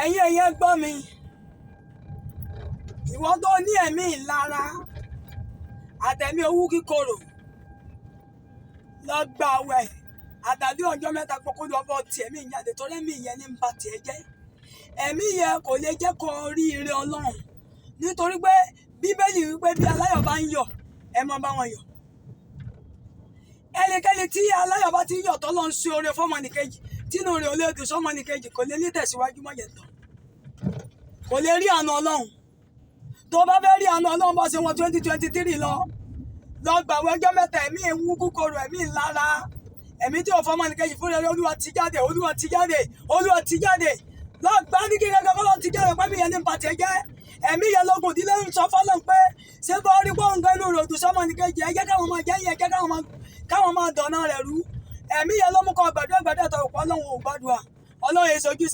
Ẹ̀yin èèyàn, gbọ́ mi. Ìwọ tó ní ẹ̀mí ìlara àtẹ̀mí owú kíkorò, lọ gba àwẹ̀ àtàdé ọjọ́ 3 kókó lọ bọ́ tiẹ̀ mí jáde, torí ẹ̀mí yẹn ní ń ba tiẹ̀ jẹ́. Ẹ̀mí yẹn kò lè jẹ́ kó rí ire Ọlọ́run, nítorí pé Bíbélì wípé bí aláyọ̀ bá ń yọ̀, ẹ má bá wọn yọ̀. Ẹnikẹ́ni tí aláyọ̀ bá ti ń yọ̀, tó lọ ń ṣe oore fọ́mọnìkejì, tínú rẹ̀ ò lè dùn sọ́mọnìkejì, kò lè ní tẹ̀síwájú mọ́ yẹn tán, kò lè rí àánú Ọlọ́run. Tó bá fẹ́ rí àánú Ọlọ́run, bá ṣe wọn 2023 lọ, lọ gbàwé ọjọ́ 3. Ẹ̀mí ewu kúkorò, ẹ̀mí ìlara, ẹ̀mí tí ò fọ́mọnìkejì fún rere, Olúwa ti jáde, Olúwa ti jáde, Olúwa ti jáde. Lọ gbá ní kí gẹ́gẹ́ kọ́lọ́ ti jáde pẹ́mí yẹn ní pàtẹ́ jẹ́. Ẹ̀mí yẹn lógun ìdílé ń sọ fọ́lọ́n pé ṣé bọ́ rí pọ́ǹgá inú rẹ̀ òdù sọ́mọnìkejì, ẹ jẹ́ káwọn máa jẹ́ yẹn, jẹ́ káwọn máa dọ̀nà rẹ̀ rú. Ẹ̀mí yẹn ló mú kọ́ gbàdúrà gbàdúrà tó pọ̀. Ọlọ́run ò gbàdúrà, Ọlọ́run èso ojú.